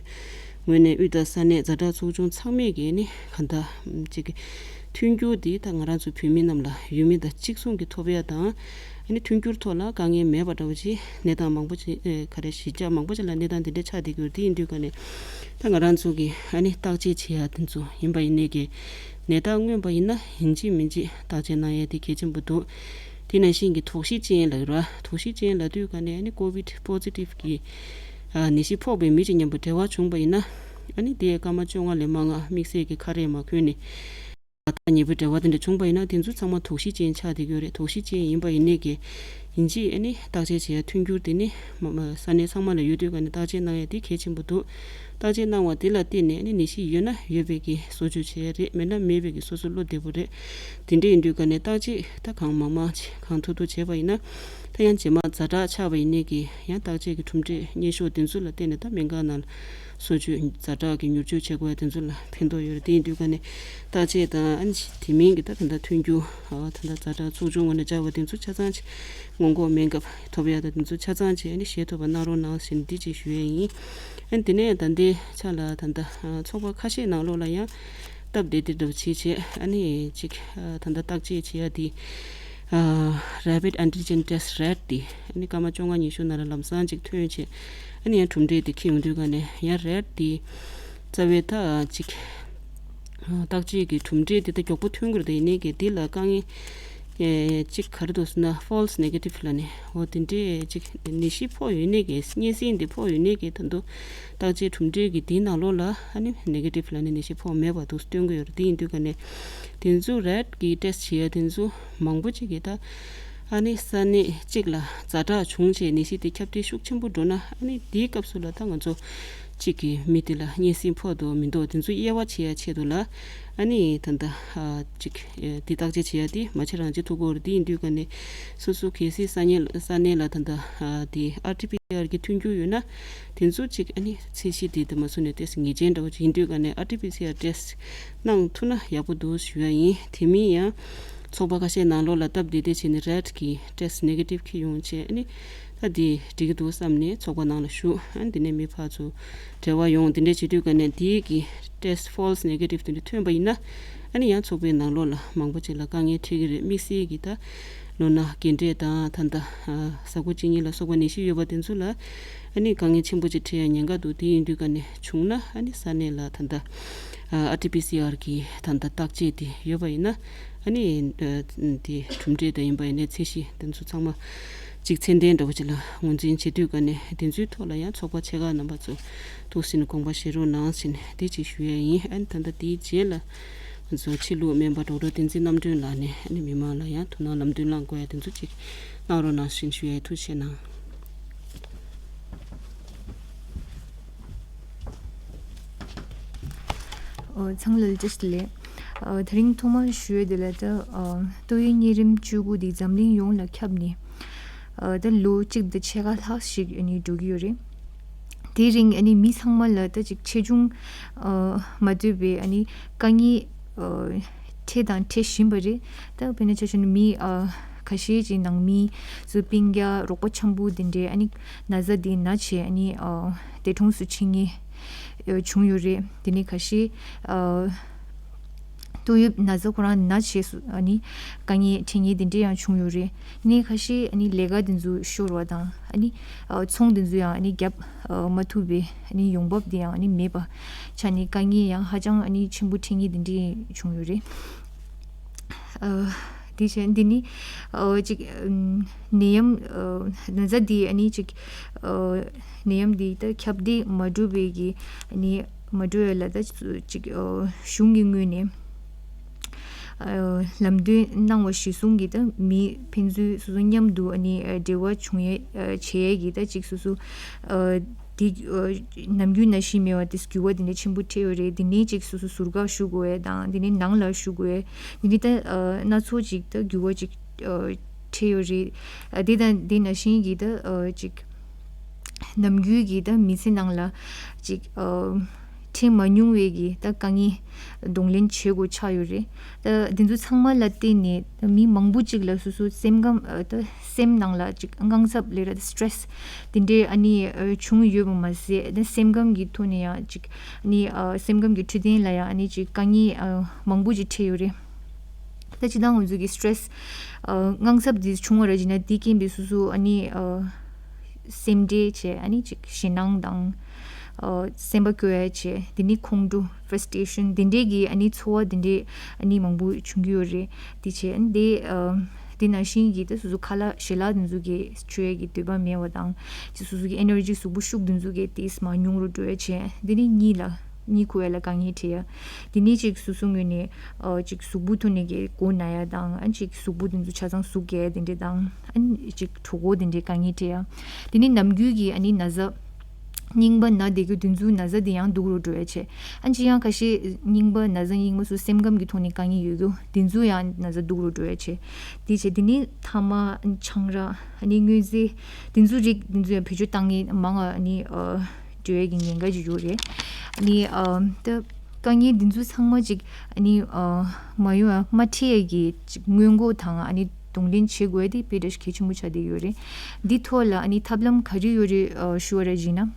ངོས་ནས་དབུས་དང་ས་གནས་ཛ་དྲག་ཚོགས་ཆུང་ཚང་མས་ཀྱི་ནི་ག་ད་ཅིག་གི་མཐུན་འགྱུར་དེ་ད་ང་རང་ཚོ་བོད་མི་རྣམས་ལ་ཡུལ་མི་དང་གཅིག་མཚུངས་ཀྱི་ཐོབ་ཡ་དང་། ཨ་ནི་མཐུན་འགྱུར་ཐོག་ལ་དཀའ་ངལ་མེད་པ་འདྲ་བོ་ཅིག་གནས་སྟངས་མང་པོ་ཅིག་ཨེ་ག་རེ་གཞིས་ཆགས་མང་པོ་ཅིག་ལ་གནས་སྟངས་འདི་འདྲ་ཆགས་བསྡད་ཀྱི་ཡོད་རེད། དེ་ཡིན་དུས་ག་ནས་ད་ང་རང་ཚོ་གི་ཨ་ནི་བརྟག་དཔྱད་བྱེད་ཡ་དེ་ཚོ་ཡིན་པ་ཡིན་ནའི་གི་ནད་རྟགས་མངོན་པ་ཡིན་ན་ཡིན་གཅིག་མིན་གཅིག་བརྟག་དཔྱད་གནང་ཡ་དེ་གལ་ཆེན་པོ་འདུག་དེ་ནང་བཞིན་གྱི་དོགས་གཞི་ཅན་ལབ་ཀྱི་རེད་བ། དོགས་གཞི་ཅན་ལབ་དུས་ག་ནས་ཨ་ནི་ཀོ་བིད་པོ་ཛི་ཊིབ་གི་ཨ་ནད་གཞི་ཕོག་པའི་མི་གཅིག་མཉམ་པོ་འབྲེལ་བ་བྱུང་པ་ཡིན་ན་ཨ་ནི་དེ་སྐར་མ་བཅོ་ལྔ་ལས་མང་ང་དམིགས་བསལ་གྱི་ཁ་རས་མ་གོན་ནས། ཐག་ཉེ་པོའི་འབྲེལ་བ་དེ་འདྲ་བྱུང་པ་ཡིན་ན་དེ་ཚོ་ཚང་མ་དོགས་གཞི་ཅན་ཆགས་བསྡད་ཀྱི་ཡོད་རེད། དོགས་གཞི་ཅན་ཡིན་པ་ཡིན་ནའི་གི་ཡིན་གཅིག་ཨ་ནི་བརྟག་དཔྱད་བྱེད་ཡ་མཐུན་འགྱུར་དེ་ནི་མ་མ་ས་གནས་ཚང་མ་ལ་ཡོད་དུས་ག་ནས་བརྟག་དཔྱད་གནང་ཡ་དེ་གལ་ཆེན་པོ་འདུག་བརྟག་དཔྱད་གནང་བ་དེ་ལ་བརྟེན་ནས་ཨ་ནི་ནད་གཞི་ཡོད་ན་ཡོད་པའི་གི་གསོ་བཅོས་བྱེད་ཡ་རེད། མེད་ན་མེད་པའི་གི་སོ་སོ་བློ་བདེ་པོ་རེད། དེ་འདྲ་ཡིན་དུས་ག་ནས་བརྟག་དཔྱད་ད་གང་མང་མང་བྱེད་གང་ཐུབ་ཐུབ་བྱས་པ་ཡིན་ན་ད་ཡང་རྗེས་མ་ཛ་དྲག་ཆགས་པ་ཡིན་ནའི་གི་ཡང་བརྟག་དཔྱད་ཀྱི་གྲུབ་འབྲས་སྙན་ཤོག་དེ་ཚོ་ལ་བརྟེན་ནས་ད་སྨན་ཁང་ནང་ལ། གསོ་བཅོས་ཛ་དྲག་གི་མྱུར་བཅོས་བྱེད་དགོས་ཡ་དེ་ཚོ་ལ་ཕན་ཐོགས་ཡོད་རེད། དེ་ཡིན་དུས་ག་ནས་བརྟག་དཔྱད་དང་ཨ་ནི་དེ་མིན་གྱི་ད་ད་ལྟ་མཐུན་འགྱུར་ཨ་ད་ལྟ་ཛ་དྲག་ཚོགས་ཆུང་ངོས་ནས་བཅར་བ་དེ་ཚོ་ཆ་ཚང་ཅིག་སྔོན་འགོག་སྨན་ཁབ་ཐོབ་ཡ་ད་དེ་ཚོ་ཆ་ཚང་ཅིག་ཨ་ནི་བཞེས་ཐུབ་པ་གནང་རོགས་གནང་ཟེར་ནས་འདི་ཅིག་ཞུ་ཡ་ཡིན། ཨ་ནི་དེ་ནས་ད་ལྟའི་ཆ་ལ་ད་ལྟ་ཚོགས་པ་ཁ་ཤས་ནང་ལོགས་ལ་ཡང་སྟབས་བདེ་བདེ་འདྲ་བོ་བྱེད་བྱེད་ཨ་ནི་ཅིག་ད་ལྟ་བརྟག་དཔྱད་བྱེད་ཡ་དེ། ཨ་Rapid Antigen Test rat དེ་ཨ་ནི་སྐར་མ་བཅོ་ལྔ་ཉི་ཤུ་ནང་ལ་ལམ་སང་ཅིག་ཐོན་བྱས་ཨ་ནི་ཡང་གྲུབ་འབྲས་དེ་འཁྱེར་ཡོང་དུས་ག་ནས་ཡང་rat དེ་རྩ་བའི་ད་ཅིག་ཨ་བརྟག་དཔྱད་ཀྱི་གྲུབ་འབྲས་དེ་ད་མགྱོགས་པོ་ཐོན་གྱི་རེད། དེ་ཡིན་ནའི་གི་དེ་ལ་དཀའ་ངལ་ཨེ་ཅིག་ག་རེ་འདུག་ཟེར་ན་false negative ལབ་ནས་འོ་དེ་འདྲས་ཅིག་ནད་གཞི་ཕོག་ཡོད་ནའི་གི་སྙན་སེང་དེ་ཕོག་ཡོད་ནའི་གི་ད་དུང་བརྟག་དཔྱད་གྲུབ་འབྲས་ཀྱི་དེའི་ནང་ལོགས་ལ་ཨ་ནི་negative ལབ་ནས་ནད་གཞི་ཕོག་མེད་པ་འདུག་སྟོན་གྱི་ཡོད་རེད། དེ་ཡིན་དུས་ག་ནས་དེ་ཚོ་rat གི་test བྱེད་ཡ་དེ་ཚོ་མང་པོ་ཅིག་གིས་ད་ཨ་ནི་ས་གནས་གཅིག་ལ་ཛ་དྲག་བྱུང་རྗེས་ནད་གཞི་དེ་ཁྱབ་གདལ་ཤུགས་ཆེན་པོ་འགྲོ་ན་ཨ་ནི་དེའི་སྐབས་སུ་ལ་ད་ང་ཚོ་གཅིག་གི་མི་དེ་ལ་སྙན་སེང་ཕོག་འདུག་མི་འདུག་དེ་ཚོ་དབྱེ་བ་ཕྱེ་ཡ་ཆེད་དུ་ལ་ཨ་ནི་ད་ལྟ་ཨ་གཅིག་ཨེ་དེ་བརྟག་དཔྱད་བྱེད་ཡ་དེ་མ་བྱེད་རང་བྱེད་ཐུབ་ཀྱི་ཡོད་རེད། དེ་ཡིན་དུས་ག་ནས་སོ་སོ་གལ་སྲིད་ས་གནས་ས་གནས་ལ་ད་ལྟ་ཨ་དེ་ཨར་ཊི་པི་སི་ཨར་གྱི་མཐུན་འགྱུར་ཡོད་ན་དེ་ཚོ་གཅིག་ཨ་ནི་ཚད་གཞི་དེ་དེ་མ་སོང་ནས་ཏོག་ཙམ་ངེས་ཅན་འདྲ་བོ་ཅིག་ཡིན་དུས་ག་ནས་ཨར་ཊི་པི་སི་ཨར་test གནང་ཐུབ་ན་ཡག་པོ་འདུག་ཞུ་ཡ་ཡིན། དེ་མིན་ཡང་ཚོགས་པ་ཁ་ཤས་ནང་ལོགས་ལ་སྟབས་བདེ་བདེ་བྱས་ནས་rat གི་test negative འཁྱེར་ཡོང་བྱས་ཨ་ནི་ ད་འདི་འགྲིག་གི་འདུག་བསམ་ནས་ཚོགས་པ་ནང་ལ་ཞུགས། ཨ་ནི་འདི་ནས་མི་ཕར་ཚུར་འབྲེལ་བ་ཡོང་། འདི་འདྲས་བྱེད་དུས་ཀ་ནས་འདིའི་གི་ཊེ་སི་ཊི་ཕོལ་སི་ནེ་གེ་ཊིབ་དེ་འདྲ་ཐོན་པ་ཡིན་ན། ཨ་ནི་ཡང་ཚོགས་པའི་ནང་ལོགས་ལ་མང་པོ་ཅིག་ལ་དཀའ་ངལ་འཕྲད་ཀྱི་རེད། དམིགས་བསལ་གྱི་ད་ལོ་ན་རྒན་གྲས་དང་། ད་ལྟ་ཨ་གཟའ་འཁོར་གཅིག་གཉིས་ལ་སོགས་པ་ནད་གཞི་ཡོད་པ་དེ་ཚོ་ལ་ཨ་ནི་དཀའ་ངལ་ཆེན་པོ་ཅིག་འཕྲད་ཡ་ཉེན་ཁ་འདུག་དེ་ཡིན་དུས་ཀ་ནས་བྱུང་ན། ཨ་ནི་ས་གནས་ལ་ད་ལྟ་ཨ་ཊི་པི་སི་ཨར་གི་ད་ལྟ་བརྟག་དཔྱད་དེ་ཡོད་པ་ཡིན་ན། ཨ་ནི་ཨ་དེ་གྲུབ་འབྲས་དང་ཡིན་པ་ཡིན་ནའི་ཚད་གཞི་དེ་ཚོ་ཚང་མ་གཅིག་ཚད་ལྡན་འདྲ་བོ་ཅིག་ལ་ངོས་འཛིན་བྱེད་དུས་ཀ་ནས་དེ་ཚོའི་ཐོག་ལ་ཡང་ཚོགས་པ་ཆེ་ཁག་རྣམ་པ་ཚོ་ཐུགས་སུན་དགོངས་པ་བཞེས་རོགས་གནང་ཟེར་ནས་དེ་ཅིག་ཞུ་ཡ་ཡིན། ཨ་ནི་ད་ལྟ་དེའི་རྗེས་ལ་ང་ཚོ་ཕྱི་ལུགས་སྨན་པ་ཌོག་ཊར་བསྟན་འཛིན་རྣམ་གྲོལ་ལགས་ནས་ཨ་ནི་མི་མང་ལ་ཡང་ཐུགས་སྣང་ལམ་སྟོན་གནང་དགོས་ཡ་དེ་ཚོ་ཅིག་གནང་རོགས་གནང་ཞེས་ཞུ་ཡ་ཡིན། ཐུགས་རྗེ་གནང་། ཨོ། ཚང་ལ་བཀྲ་ཤིས་བདེ་ལེགས། ཨོ། དེ་རིང་ཐོག་མར་ཞུ་ཡས་དེ་ལ་ད། ཨོ། ཏོག་དབྱིབས་གཉན་རིམས་བཅུ་དགུ་འདི་འཛམ་གླིང་ཡོངས་ལ་ཁྱབ་ནས། ཨོ། ད་ལོ་གཅིག་དང་ཕྱེད་ཀ་ལྷག་ཞིག་ཨ་ནི་འགྲོ་གི་ཡོད་རེད། དེའི་རིང་ཨ་ནི་མི་ཚང་མ་ལ་ད་ཅིག་ཆེ་ཆུང་། ཨོ། མ་ལྟོས་པའི་ཨ་ནི་དཀའ་ངལ། ཨོ། འཕྲད་དང་འཕྲད་བཞིན་པ་རེད། ད་དཔེར་ན་ཆ་བཞག་ན་མི་ཨ་ཁ་ཤས་ཀྱི་ནང་མི་ཚོ་སྤུན་ཀྱག་རོགས་པ་འཆམ་པོ་དེ་འདྲས་ཨ་ནི་ན་ཚ་དེ་ན་བྱས་ཨ་ནི་ཨ་འདས་གྲོངས་སུ་ཕྱིན་མཁན་ཨ་བྱུང་ཡོད་རེད། དེ་ནས་ཁ་ཤས་ཨ་ཏོག་དབྱིབས་ན་ཚ་ཁོ་རང་ན་བྱས་སུ་ཨ་ནི་དཀའ་ངལ་འཕྲད་མཁན་དེ་འདྲས་ཡང་བྱུང་ཡོད་རེད། དེ་ནས་ཁ་ཤས་ཨ་ནི་ལས་ཀ་དེ་ཚོ་ཤོར་བ་དང་ཨ་ནི་ཨ་ཚོང་དེ་ཚོ་ཡང་ཨ་ནི་བརྒྱབ་ཨ་མ་ཐུབ་པའི་ཨ་ནི་ཡོང་འབབ་དེ་ཡང་ཨ་ནི་མེད་པ་ཆགས་ནས་དཀའ་ངལ་ཡང་ཧ་ཅང་ཨ་ནི་ཆེན་པོ་འཕྲད་མཁན་དེ་འདྲས་བྱུང་ཡོད་རེད། ཨ་དེ་བྱས་འདི་ནི་ཨ་ཅིག་ཨམ་ནད་ཡམས་ཨ་ན་ཚ་འདི་ཨ་ནི་ཅིག་ཨ་ནད་ཡམས་འདི་ད་ཁྱབ་གདལ་མ་འགྲོ་བའི་གི་ཨ་ནི་མ་འགྲོ་ཡ་ལ་ད་ཅིག་ཨ་གཞུང་གི་ངོས་ནས་ཨ་ལམ་སྟོན་གནང་བ་གཞིར་བཟུང་གི་ད་མི་ཕན་ཚུན་སོ་སོ་མཉམ་དུ་ཨ་ནི་ཨ་འབྲེལ་བ་བྱུང་ཡས་ཨ་བྱེད་ཡས་ཀྱི་ད་ཅིག་སོ་སོ་ཨ་དེ་ཨ་ནམ་རྒྱུན་ནང་བཞིན་མེད་པ་དེ་འགྱུར་བ་དེ་འདྲ་ཆེན་པོ་འཕྲད་ཡོད་རེད། དེ་ནས་ཅིག་སོ་སོ་ཟུར་བཀག་ཞུ་དགོས་ཡས་དང་དེ་ནས་ནང་ལ་ཞུ་དགོས་ཡས་དེ་ནས་ད་ཨ་སྣ་ཚོགས་ཅིག་ད་འགྱུར་བ་ཅིག་ཨ་འཕྲད་ཡོད་རེད། ཨ་དེ་དང་དེ་ནང་བཞིན་གྱི་ད་ཨ་ཅིག་ནམ་རྒྱུན་གྱི་ད་མི་ཚེ་ནང་ལ་ཅིག་ཨ་འཕྲད་མ་མྱོང་བའི་གི་ད་དཀའ་ངལ་གདོང་ལེན་བྱེད་དགོས་ཆགས་ཡོད་རེད། ད་དེ་ཚོ་ཚང་མ་ལ་བརྟེན་ནས་ད་མི་མང་པོ་ཅིག་ལ་སོ་སོ་སེམས་ཁམས་ཨ་ད་སེམས་ནང་ལ་ཅིག་དངངས་འཚབ་ལབ་ར་ད་སི་ཊེ་རེ་སི་དེ་འདྲའི་ཨ་ནི་ཨ་བྱུང་ཡོད་པ་མ་ཟད་ད་སེམས་ཁམས་ཀྱི་ཐོག་ནས་ཡང་ཅིག་ཨ་ནི་ཨ་སེམས་ཁམས་ཀྱི་འཕྲོད་བསྟེན་ལ་ཡང་ཨ་ནི་ཅིག་དཀའ་ངལ་ཨ་མང་པོ་ཅིག་འཕྲད་ཡོད་རེད། ད་སྤྱིར་བཏང་ང་ཚོ་གི་སི་ཊེ་རེ་སི་ཨ་དངངས་འཚབ་འདི་བྱུང་བ་ར་བྱས་ན་དེ་རྐྱེན་པས་སོ་སོ་ཨ་ནི་ཨ་སེམས་ཁྲལ་བྱས་ཨ་ནི་ཅིག་ཞེད་སྣང་དང་ཨ་སེམས་པ་སྐྱོ་ཡ་བྱས། དེ་ནི་ཁོང་ཁྲོ་ཕ་ར་སི་ཊེ་རེ་ཤན་དེ་འདྲས་ཀྱི་ཨ་ནི་ཚོར་བ་དེ་འདྲས་ཨ་ནི་མང་པོ་བྱུང་གི་ཡོད་རེད། དེ་བྱས་ཨ་ནི་དེ་ཨ་དེ་ནང་བཞིན་གྱི་ད་སོ་སོ་ཁ་ལག་ཞལ་ལག་དེ་ཚོ་གི་མཆོད་ཡ་གི་འདོད་པ་མེད་པ་དང་ཅིག་སོ་སོ་གི་ཨེ་ནར་ཇི་གཟུགས་པོ་ཤུགས་དེ་ཚོ་གི་དེས་མར་ཉུང་རུ་འགྲོ་ཡ་བྱས། དེ་ནི་གཉིད་ལ་གཉིད་ཁུག་ཡ་ལ་དཀའ་ངལ་འཕྲད་ཡ། དེ་ནས་ཅིག་སོ་སོ་ངོས་ནས་ཨ་ཅིག་གཟུགས་པོ་ཐོག་ནས་ཀྱི་མགོ་ན་ཡ་དང་ཨ་ཅིག་གཟུགས་པོ་དེ་ཚོ་ཆ་ཚང་ཟུག་གི་དེ་འདྲས་དང་ཨ་ཅིག་གྲོད་ཁོག་དེ་འདྲས་དཀའ་ངལ་འཕྲད་ཡ། དེ་ནས་ནམ་རྒྱུན་གྱི་ཨ་ནི་ན་ཚ་རྙིང་པ་ན་བསྡད་རྒྱུ་དེ་ཚོ་ན་ཚ་དེ་ཡང་སྡུག་རུ་འགྲོ་ཡ་བྱས། ཨ་ཅིག་ཡང་ཁ་ཤས་རྙིང་པ་ན་ཚ་རྙིང་པ་སོ་སེམས་ཁམས་ཀྱི་ཐོག་ནས་དཀའ་ངལ་ཡོད་རྒྱུ་དེ་ཚོ་ཡང་ན་ཚ་སྡུག་རུ་འགྲོ་ཡ་བྱས། དེ་བྱས་དེ་ནས་ཐ་མག་ཆང་རག་ཨ་ནི་དངོས་རྫས་དེ་ཚོ་རིགས་དེ་ཚོ་ཡང་བེད་སྤྱོད་བཏང་མཁན་མང་ང་ཨ་ནི་ཨ་འགྲོ་ཡ་གི་ཉེན་ཁ་ཅིག་ཡོད་རེད། ཨ་ནི་ཨ་ད་དཀའ་ངལ་འདི་ཚོ་ཚང་མ་ཅིག་ཨ་ནི་ཨ་མ་ཡོང་ཡ་མ་འཕྲད་ཡ་གི་ཅིག་སྔོན་འགོག་དང་ཨ་ནི་གདོང་ལེན་བྱེད་དགོས་ཡ་དེ་དཔེ་འདྲ་ཞིག་གལ་ཆེན་པོ་ཆགས་བསྡད་ཡོད་རེད། འདི་ཐོག་ལ་ཨ་ནི་ཐབས་ལམ་ག་རེ་ཡོད་རེད་ཨ་ཞུ་བ་ར་བྱས་ན།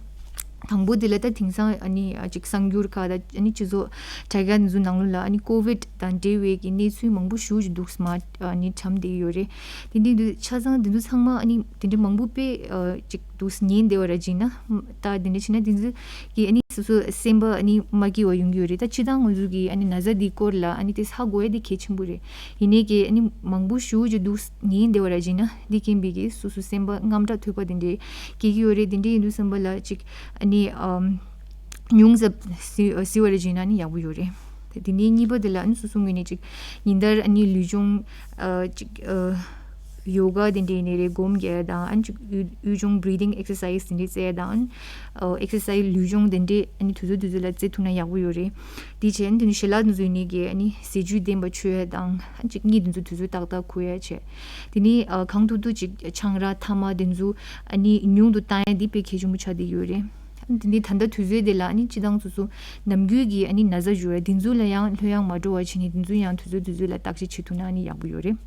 དང་པོ་དེ་ལ་ད་དེང་སང་ཨ་ནི་ཨ་ཅིག་གསར་འགྱུར་ཁག་དང་ཨ་ནི་སྤྱི་ཚོགས་དྲ་རྒྱ་འདི་ཚོ་ནང་ལོགས་ལ་ཨ་ནི་ཀོ་ཝིཌ་དང་འབྲེལ་བའི་གི་གནས་ཚུལ་མང་པོ་ཞེ་པོ་ཅིག་འདུག་སེ་མར་ཨ་ནི་གྲམ་བསྡད་ཡོད་རེད། དེ་འདྲའི་དུས་ཆ་ཚང་དེ་ཚོ་ཚང་མ་ཨ་ནི་དེ་འདྲའི་མང་པོ་དཔེ་ཨ་ཅིག་འདུག་སེ་ཉན་བསྡད་པ་ར་བྱས་ན། ད་དེ་འདྲ་བྱས་ན་དེ་ཚོ་གི་ཨ་ནི་སོ་སོ་སེམས་པ་ཨ་ནི་མ་སྐྱིད་པ་ཡོང་གི་ཡོད་རེད། ད་སྤྱིར་བཏང་ང་ཚོ་གི་ཨ་ནི་ན་ཚ་འདིའི་སྐོར་ལ་ཨ་ནི་དེ་ཧ་གོ་ཡ་དེ་གལ་ཆེན་པོ་རེད། ཡིན་ནའི་གི་ཨ་ནི་མང་པོ་ཞེ་པོ་ཅིག་འདུག་སེ་ཉན་བསྡད་པ་ར་བྱས་ན་འདི་རྐྱེན་པས་གི་སོ་སོ་སེམས་པ་དངངས་སྐྲག་ཐོལ་པ་དེ་འདྲའི་སྐྱེ་གི་ཡོད་རེད། དེ་འདྲ་ཡིན་དུས་ཙམ་པ་ལ་ཅིག་ཨ་ནི་ཨམ་ཉུང་ཙམ་བཟི་བཟི་བ་ར་བྱས་ན་ཨ་ནི་ཡག་པོ་ཡོད་རེད། དེ་དེ་ནས་གཉིས་པ་དེ་ལ་ཨ་ནི་སོ་སོ་ངོས་ནས་ཅིག་ཉིན་ལྟར་ཨ་ནི་ལུས་སྦྱོང་ཨ་ཅིག་ཨ་ཡོ་ག་དེ་འདྲའི་ནས་རེད་སྒོམ་རྒྱག་ཡ་དང་ཨ་ནི་ཅིག་དབུས་དབུས་སྦྱོང་breathing exercise དེ་འདྲའི་རྩེ་ཡ་དང་ཨ་ནི་ཨ་exercise ལུས་སྦྱོང་དེ་འདྲའི་ཨ་ནི་དུས་ཚོད་དུས་ཚོད་ལ་རྩེ་ཐུབ་ན་ཡག་པོ་ཡོད་རེད། དེ་བྱས་ཨ་ནི་དེ་ནས་ཞལ་ལག་དེ་ཚོ་ཡིན་ནའི་གི་ཨ་ནི་ཟས་བཅུད་ལྡན་པ་མཆོད་ཡ་དང་ཨ་ནི་ཅིག་གཉིད་དེ་ཚོ་དུས་ཚོད་ཏག་ཏག་ཁུག་ཡ་བྱས། དེ་ནས་ཨ་གང་ཐུབ་ཐུབ་ཅིག་ཆང་རག་ཐ་མག་དེ་ཚོ་ཨ་ནི་ཉུང་དུ་བཏང་ཡ་འདི་དཔེ་གལ་ཆེན་པོ་ཆགས་བསྡད་ཡོད་རེད། ཨ་ནི་དེ་འདྲའི་ད་ལྟ་དུས་ཚོད་དེ་ལ་ཨ་ནི་སྤྱིར་བཏང་སོ་སོ་ནམ་རྒྱུན་གྱི་ཨ་ནི་ན་ཚ་ཡོད་རེད། དེ་ཚོ་ལ་ཡང་ལྷོད་ཡངས་མ་འགྲོ་བ་བྱས་ནས་དེ་ཚོ་ཡང་དུས་ཚོད་དུས་ཚོད་ལ་བརྟག་དཔྱད་བྱེད་ཐུབ་ན་ཨ་ནི་ཡག་པོ་ཡོད་རེད།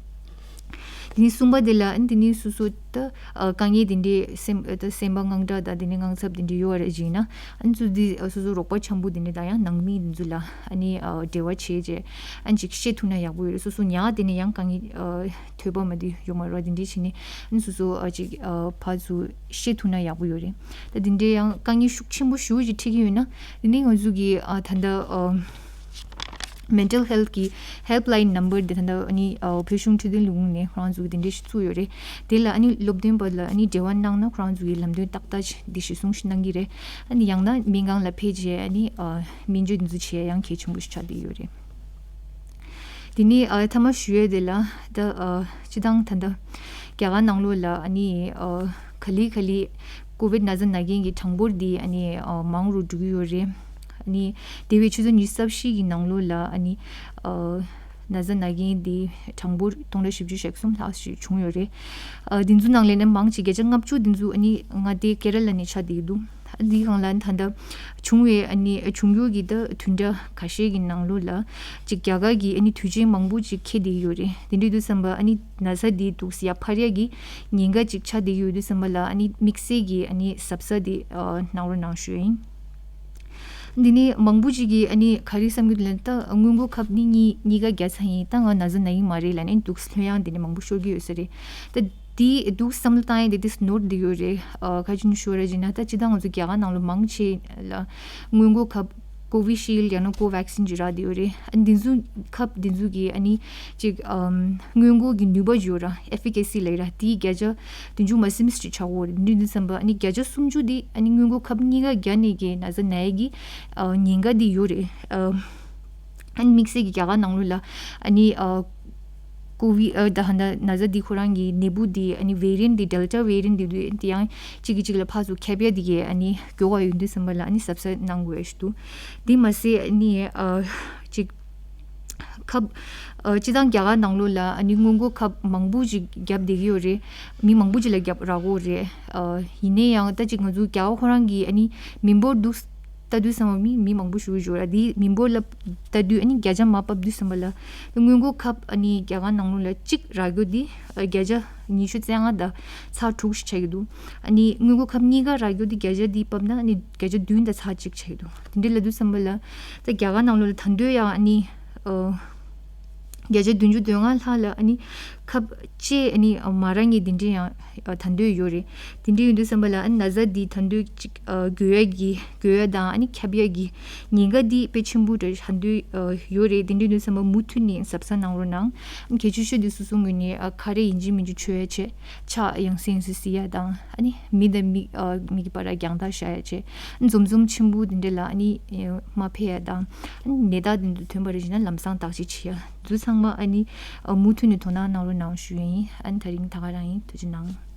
དེ་ནས་གསུམ་པ་དེ་ལ་ཨ་ནི་དེ་ནས་སོ་སོ་ད་ཨ་དཀའ་ངལ་དེ་འདྲའི་སེམས་ད་སེམས་པ་དངངས་སྐྲག་དང་དེ་ནས་དངངས་འཚབ་དེ་འདྲའི་ཡོད་པ་རེད་ཅིག་ན། ཨ་ནི་ཚོ་དེ་སོ་སོ་རོགས་པ་འཆམ་པོ་དེ་འདྲ་དང་ཡང་ནང་མི་དེ་ཚོ་ལ་ཨ་ནི་ཨ་འབྲེལ་བ་བྱས་རྗེས་ཨ་ནི་ཅིག་བཤད་ཐུབ་ན་ཡག་པོ་ཡོད་རེད། སོ་སོ་ཉག་དེ་ནས་ཡང་དཀའ་ངལ་ཨ་ཐོས་པ་མ་དེ་ཡོད་མ་རེད་པ། དེ་འདྲའི་བྱས་ནས་ཨ་ནི་སོ་སོ་ཨ་ཅིག་ཨ་ཕར་ཚུར་བཤད་ཐུབ་ན་ཡག་པོ་ཡོད་རེད། ད་དེ་འདྲའི་ཡང་དཀའ་ངལ་ཤུགས་ཆེན་པོ་ཞེ་པོ་ཅིག་འཕྲད་ཀྱི་ཡོད་ན་དེ་ནས་ང་ཚོ་གི་ཨ་ད་ལྟ་ཨ་Mental Health གི་Helpline Number དེ་ད་ལྟ་ཨ་ནི་ཨ་བོད་གཞུང་འཕྲོད་བསྟེན་ལས་ཁུངས་ནས་ཁོ་རང་ཚོ་གི་དེ་འདྲ་ཞིག་བཙུགས་ཡོད་རེད། དེ་ལ་ཨ་ནི་སློབ་སྟོན་པ་ལ་ཨ་ནི་འབྲེལ་བ་གནང་ན་ཁོ་རང་ཚོ་གི་ལམ་སྟོན་ཏག་ཏག་ཅིག་འདི་གཞིར་བཟུང་ཞིག་གནང་གི་རེད། ཨ་ནི་ཡང་ན་སྨན་ཁང་ལ་ཕེབས་རྗེས་ཨ་ནི་ཨ་སྨན་བཅོས་འདི་ཚོ་བྱེད་ཡ་ཡང་གལ་ཆེན་པོ་ཞིག་ཆགས་བསྡད་ཡོད་རེད། དེ་ནས་ཨ་མཐའ་མ་ཞུ་ཡས་དེ་ལ་ད་ཨ་སྤྱི་བཏང་ད་ལྟ་རྒྱ་གར་ནང་ལོགས་ལ་ཨ་ནི་ཨ་ག་ལེ་ག་ལེ་ཀོ་བིད་ན་ཚ་ན་མཁན་གྱི་གྲངས་འབོར་འདི་ཨ་ནི་ཨ་མང་རུ་འགྲོ་གི་ཡོད་རེད། ཨ་ནི་འདས་པའི་ཆུ་ཚོད་ཉི་ཤུ་རྩ་བཞི་གི་ནང་ལོགས་ལ་ཨ་ནི་ཨ་ན་ཚ་ན་མཁན་འདི་གྲངས་འབོར་སྟོང་ཕྲག་བཞི་བཅུ་ཞེ་གསུམ་ལྷག་ཞིག་བྱུང་ཡོད་རེད། ཨ་འདི་ཚོ་ནང་ལས་ནི་མང་ཆེ་བརྒྱ་ཆ་ལྔ་བཅུ་འདི་ཚོ་ཨ་ནི་མངའ་སྡེ་ཀེ་ར་ལ་ནས་ཆགས་བསྡད་ཀྱི་འདུག་འདིའི་སྒང་ལ་ད་ལྟ་བྱུང་བའི་ཨ་ནི་བྱུང་རྒྱུ་གི་ད་བདུན་ཕྲག་ཁ་ཤས་ཀྱི་ནང་ལོགས་ལ་ཅིག་རྒྱ་གར་གྱི་ཨ་ནི་དུས་ཆེན་མང་པོ་ཅིག་འཁེལ་བསྡད་ཡོད་རེད། དེ་འདྲ་ཡིན་དུས་ཙམ་པ་ཨ་ནི་ན་ཚ་འདི་འདུག་སེ་ཡར་འཕར་ཡ་གི་ཉེན་ཁ་ཅིག་ཆགས་བསྡད་ཡོད་དུས་ཙམ་པ་ལ་ཨ་ནི་དམིགས་བསལ་གྱི་ཨ་ནི་གཟབ་གཟབ་འདི་ཨ་གནང་རོགས་གནང་ཞུ་ཡ་ཡིན། འདི་ནི་མང་པོ་ཅིག་གིས་ཨ་ནི་ག་རེ་བསམ་གྱི་འདུག་ལབ་ན། ད་སྔོན་འགོག་ཁབ་ནི་གཉིས་གཉིས་ཀ་བརྒྱབ་ཚར་ཡིན། ད་ང་ན་ཚ་ན་ཡི་མ་རེད་ལབ་ནས་འདུག་སེ་ལྷོད་ཡངས་འདི་ནི་མང་པོ་ཤོར་གྱི་ཡོད་ས་རེད། ད་དེ་འདུག་བསམ་བློ་བཏང་ཡས་དེ་དེ་ནོར་བསྡད་ཡོད་རེད། ཨ་ག་ཅི་ནས་ཤོར་རེད་ཅེ་ན། ད་སྤྱིར་བཏང་ང་ཚོ་རྒྱ་གར་ནང་ལོགས་མང་ཆེ་ལ་སྔོན་འགོག་ཁབ་ཀོ་བི་ཤིལ་ཡང་ན་ཀོ་ཝེག་སིན་ཅིག་རག་བསྡད་ཡོད་རེད། ཨ་འདི་ཚོ་ཁབ་འདི་ཚོ་གི་ཨ་ནི་ཅིག་ཨམ་སྔོན་འགོག་གི་ནུས་པ་ཡོད་ར། ཨེ་ཕི་ཀེ་སི་ལབ་ར། དེའི་བརྒྱ་ཆ་བདུན་ཅུ་མ་ཟིན་ཅིག་ཆགས་ཡོད་རེད། འདི་འདི་ཙམ་པ་ཨ་ནི་བརྒྱ་ཆ་སུམ་ཅུ་འདི་ཨ་ནི་སྔོན་འགོག་ཁབ་གཉིས་ཀ་བརྒྱབ་ནས་ཀྱི་ན་ཚ་ན་ཡས་ཀྱི་ཨ་ཉེན་ཁ་འདི་ཡོད་རེད། ཨ་ཨ་ནི་དམིགས་བསལ་གྱི་རྒྱ་གར་ནང་ལོགས་ལ་ཨ་ནི་ཨ་ཀོ་བི་ཨ་ད་ཧ་ད་ན་ཚ་འདི་ཁོ་རང་གི་ནད་འབུ་འདི་ཨ་ནི་ཝེ་རི་ཡན་འདི་ཌེལ་ཊ་ཝེ་རི་ཡན་འདི་འདི་ཡང་གཅིག་གིས་གཅིག་ལ་ཕར་ཚུར་ཁྱབ་ཡ་འདི་གས་ཨ་ནི་མགྱོགས་པ་ཡོང་དུས་ཙམ་པ་ལ་ཨ་ནི་གཟབ་གཟབ་གནང་དགོས་ཡ་ཞིག་འདུག་འདི་མ་ཟད་ཨ་ནི་ཨ་གཅིག་ཁབ་ཨ་སྤྱིར་བཏང་རྒྱ་གར་ནང་ལོགས་ལ་ཨ་ནི་སྔོན་འགོག་ཁབ་མང་པོ་ཅིག་བརྒྱབ་བསྡད་ཀྱི་ཡོད་རེད། མི་མང་པོ་ཅིག་ལ་བརྒྱབ་རག་གི་ཡོད་རེད། ཨ་ཡིན་ན་ཡང་ད་ཅིག་ང་ཚོ་རྒྱ་གར་ཁོ་རང་གི་ཨ་ནི་མི་འབོར་འདུག་ལྟ་དུས་ཙམ་པ་མི་མི་མང་པོ་ཞིག་ཡོད་ར། དེ་མི་འབོར་ལ་ལྟ་དུས་ཨ་ནི་བརྒྱ་ཆ་མར་ཕབ་དུས་ཙམ་པ་ལ་སྔོན་འགོག་ཁབ་ཨ་ནི་རྒྱ་གར་ནང་ལོགས་ལ་གཅིག་རག་རྒྱུ་དེ་ཨ་བརྒྱ་ཆ་ཉི་ཤུ་རྩ་ལྔ་དང་ཚེག་དྲུག་ཞིག་ཆགས་ཀྱི་འདུག་ཨ་ནི་སྔོན་འགོག་ཁབ་གཉིས་ཀ་རག་རྒྱུ་དེ་བརྒྱ་ཆ་དེ་ཕབ་ན་ཨ་ནི་བརྒྱ་ཆ་བདུན་དང་ཚེག་གཅིག་ཆགས་ཀྱི་འདུག་དེ་འདྲ་ལབ་དུས་ཙམ་པ་ལ་ད་རྒྱ་གར་ནང་ལོགས་ལ་ད་དུང་ཡང་ཨ་ནི་ཨ་བརྒྱ་ཆ་བདུན་ཅུ་དོན་ལྔ་ལྷག་ལ་ཨ་ནི་ཁབ་ལྕེ་ཨ་ནི་མ་རག་མཁན་དེ་འདྲའི་ཡང་ད་དུང་ཡོད་རེད། དེ་འདྲའི་ཡོད་དུས་ཙམ་པ་ལ་ཨ་ནི་ན་ཚ་འདི་ད་དུང་ཅིག་འགོས་ཡ་གི་འགོས་ཡ་དང་ཨ་ནི་ཁྱབ་ཡ་གི་ཉེན་ཁ་འདི་དཔེ་ཆེན་པོ་འདྲ་ད་དུང་ཡོད་རེད། དེ་འདྲའི་ཡོད་དུས་ཙམ་པ་མུ་མཐུད་ནས་གཟབ་གཟབ་གནང་རོགས་གནང་། གལ་ཆེ་ཤོས་འདི་སོ་སོ་ངོས་ནས་ཁ་རས་ཡིན་གཅིག་མིན་གཅིག་གྱོན་ཡ་བྱས། ཕྱག་ཡང་སེ་ཡང་སེ་བསིལ་ཡ་དང་ཨ་ནི་མི་དང་མི་མི་གི་བར་རྒྱང་ཐག་བཞག་ཡ་བྱས། འཛོམས་འཛོམས་ཆེན་པོ་དེ་འདྲ་ལ་ཨ་ནི་མ་ཕེབས་ཡ་དང་ཨ་ནི་ནད་རྟགས་དེ་ཚོ་ཐོན་པ་རེད་ཅེ་ན་ལམ་སང་བརྟག་དཔྱད་བྱེད་ཡ་དེ་ཚོ་ཚང་མ་ཨ་ནི་མུ་མཐུད་ནས་དོ་སྣང་གནང་རོགས་གནང་ཞུ་ཡ་ཡིན། ཨ་ནི་ད་རིང་ད་ག་རང་ཡིན། ཐུགས་རྗེ་གནང་།